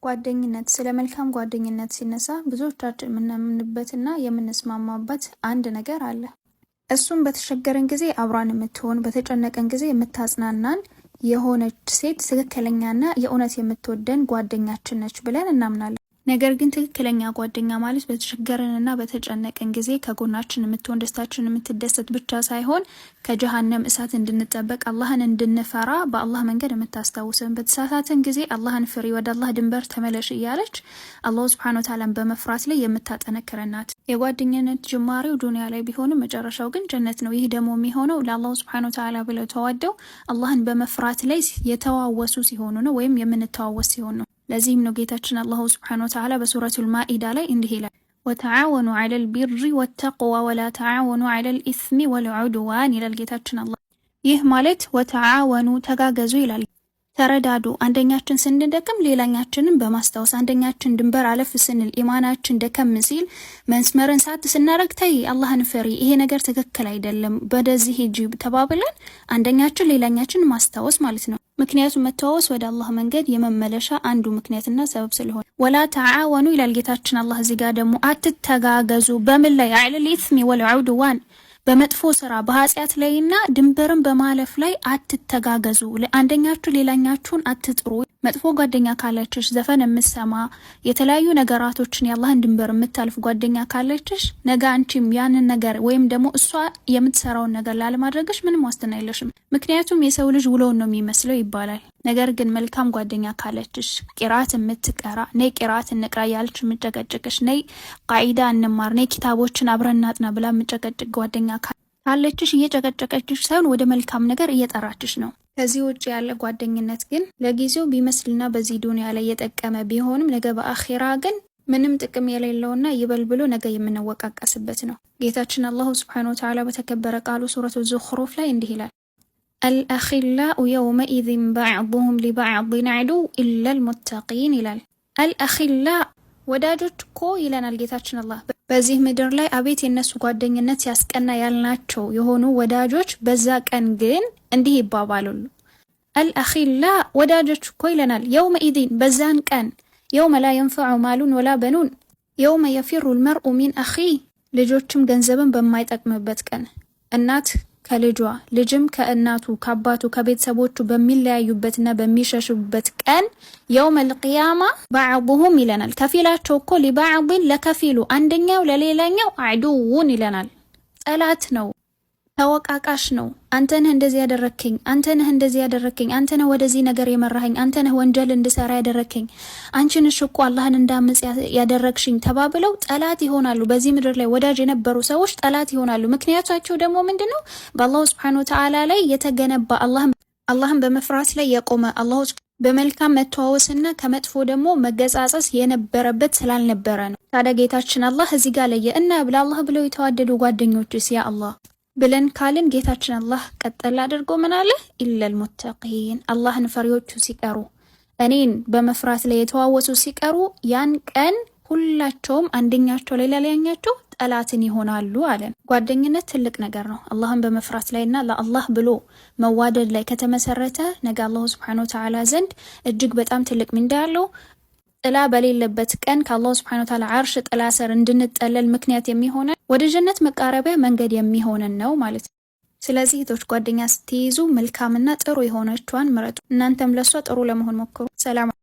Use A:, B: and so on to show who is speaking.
A: ጓደኝነት፣ ስለ መልካም ጓደኝነት ሲነሳ ብዙዎቻችን የምናምንበትና የምንስማማበት አንድ ነገር አለ። እሱም በተቸገረን ጊዜ አብራን የምትሆን፣ በተጨነቀን ጊዜ የምታጽናናን የሆነች ሴት ትክክለኛና የእውነት የምትወደን ጓደኛችን ነች ብለን እናምናለን። ነገር ግን ትክክለኛ ጓደኛ ማለት በተቸገረንና በተጨነቀን ጊዜ ከጎናችን የምትሆን፣ ደስታችን የምትደሰት ብቻ ሳይሆን ከጀሃነም እሳት እንድንጠበቅ፣ አላህን እንድንፈራ በአላህ መንገድ የምታስታውሰን፣ በተሳሳትን ጊዜ አላህን ፍሪ፣ ወደ አላህ ድንበር ተመለሽ እያለች አላሁ ስብሐነ ወተዓላን በመፍራት ላይ የምታጠነክረን ናት። የጓደኝነት ጅማሬው ዱንያ ላይ ቢሆንም መጨረሻው ግን ጀነት ነው። ይህ ደግሞ የሚሆነው ለአላሁ ስብሐነ ወተዓላ ብለው ተዋደው አላህን በመፍራት ላይ የተዋወሱ ሲሆኑ ነው፣ ወይም የምንተዋወስ ሲሆን ነው። ለዚህም ነው ጌታችን አላሁ ስብሐነ ወተዓላ በሱረቱል ማኢዳ ላይ እንዲህ ይላል፣ وتعاونوا على البر والتقوى ولا تعاونوا على الإثم والعدوان ይላል ጌታችን አላህ። ይህ ማለት وتعاونوا ተጋገዙ ይላል። ተረዳዱ። አንደኛችን ስንደክም ሌላኛችንን በማስታወስ፣ አንደኛችን ድንበር አለፍ ስንል፣ ኢማናችን ደከም ሲል፣ መስመርን ሳት ስናረግ ተይ አላህን ፍሪ፣ ይሄ ነገር ትክክል አይደለም፣ ወደዚህ ሂጂ ተባብለን አንደኛችን ሌላኛችን ማስታወስ ማለት ነው። ምክንያቱም መተዋወስ ወደ አላህ መንገድ የመመለሻ አንዱ ምክንያትና ሰበብ ስለሆነ። ولا تعاونوا ይላል ጌታችን አላህ እዚህ ጋር ደግሞ አትተጋገዙ። በምን ላይ? على الإثم والعدوان፣ በመጥፎ ስራ፣ በኃጢአት ላይና ድንበርን በማለፍ ላይ አትተጋገዙ። አንደኛችሁ ሌላኛችሁን አትጥሩ። መጥፎ ጓደኛ ካለችሽ፣ ዘፈን የምትሰማ፣ የተለያዩ ነገራቶችን የአላህን ድንበር የምታልፍ ጓደኛ ካለችሽ ነገ አንቺም ያንን ነገር ወይም ደግሞ እሷ የምትሰራውን ነገር ላለማድረግሽ ምንም ዋስትና የለሽም። ምክንያቱም የሰው ልጅ ውሎውን ነው የሚመስለው ይባላል። ነገር ግን መልካም ጓደኛ ካለችሽ፣ ቂራት የምትቀራ፣ ነይ ቂራት እንቅራ ያለች የምጨቀጭቅሽ፣ ነይ ቃኢዳ እንማር፣ ነይ ኪታቦችን አብረን እናጥና ብላ የምጨቀጭቅ ጓደኛ ካለችሽ እየጨቀጨቀችሽ ሳይሆን ወደ መልካም ነገር እየጠራችሽ ነው። ከዚህ ውጭ ያለ ጓደኝነት ግን ለጊዜው ቢመስልና በዚህ ዱንያ ላይ የጠቀመ ቢሆንም ነገ በአኼራ ግን ምንም ጥቅም የሌለውና ይበል ብሎ ነገ የምንወቃቀስበት ነው። ጌታችን አላሁ ስብሐነሁ ወተዓላ በተከበረ ቃሉ ሱረቱ ዙኽሩፍ ላይ እንዲህ ይላል፣ الأخلاء يومئذ بعضهم لبعض عدو إلا المتقين ይላል። الأخلاء ወዳጆች እኮ ይለናል ጌታችን አላህ። በዚህ ምድር ላይ አቤት የነሱ ጓደኝነት ሲያስቀና ያልናቸው የሆኑ ወዳጆች በዛ ቀን ግን እንዲህ ይባባላሉ። الأخلاء ወዳጆች እኮ ይለናል። يومئذ በዛን ቀን يوم لا ينفع مال ولا بنون يوم يفر المرء من أخيه ልጆችም ገንዘብን በማይጠቅምበት ቀን፣ እናት ከልጇ፣ ልጅም ከእናቱ፣ ከአባቱ፣ ከቤተሰቦቹ በሚለያዩበትና በሚሸሹበት ቀን يوم القيامة بعضهم ይለናል። ከፊላቸው እኮ لبعض ለከፊሉ፣ አንደኛው ለሌላኛው عدو ይለናል፣ ጠላት ነው፣ ተወቃቃሽ ነው። አንተ ነህ እንደዚህ ያደረክኝ፣ አንተ ነህ እንደዚህ ያደረክኝ፣ አንተ ነህ ወደዚህ ነገር የመራኸኝ፣ አንተ ነህ ወንጀል እንድሰራ ያደረክኝ፣ አንቺ ነሽ እኮ አላህን እንዳምጽ ያደረግሽኝ ተባብለው ጠላት ይሆናሉ። በዚህ ምድር ላይ ወዳጅ የነበሩ ሰዎች ጠላት ይሆናሉ። ምክንያታቸው ደግሞ ምንድን ነው? በአላሁ ስብሐነ ወተዓላ ላይ የተገነባ፣ አላህን በመፍራት ላይ የቆመ፣ አላሁ በመልካም መተዋወስና ከመጥፎ ደግሞ መገጻጸስ የነበረበት ስላልነበረ ነው። ታዲያ ጌታችን አላህ እዚህ ጋር ለየ እና ለአላህ ብለው የተዋደዱ ጓደኞችስ ያ አላህ ብለን ካልን ጌታችን አላህ ቀጠል አድርጎ ምን አለ? إلا المتقين፣ አላህን ፈሪዎቹ ሲቀሩ፣ እኔን በመፍራት ላይ የተዋወሱ ሲቀሩ ያን ቀን ሁላቸውም አንደኛቸው ለሌላኛቸው ጠላትን ይሆናሉ አለ። ጓደኝነት ትልቅ ነገር ነው። አላህን በመፍራት ላይና ለአላህ ብሎ መዋደድ ላይ ከተመሰረተ ነገ አላሁ ስብሐነሁ ወተዓላ ዘንድ እጅግ በጣም ትልቅ ምንዳ ያለው፣ ጥላ በሌለበት ቀን ከአላሁ ስብሐነሁ ወተዓላ አርሽ ጥላ ስር እንድንጠለል ምክንያት የሚሆነን፣ ወደ ጀነት መቃረቢያ መንገድ የሚሆነን ነው ማለት ነው። ስለዚህ እህቶች ጓደኛ ስትይዙ መልካምና ጥሩ የሆነችዋን ምረጡ። እናንተም ለሷ ጥሩ ለመሆን ሞክሩ። ሰላም።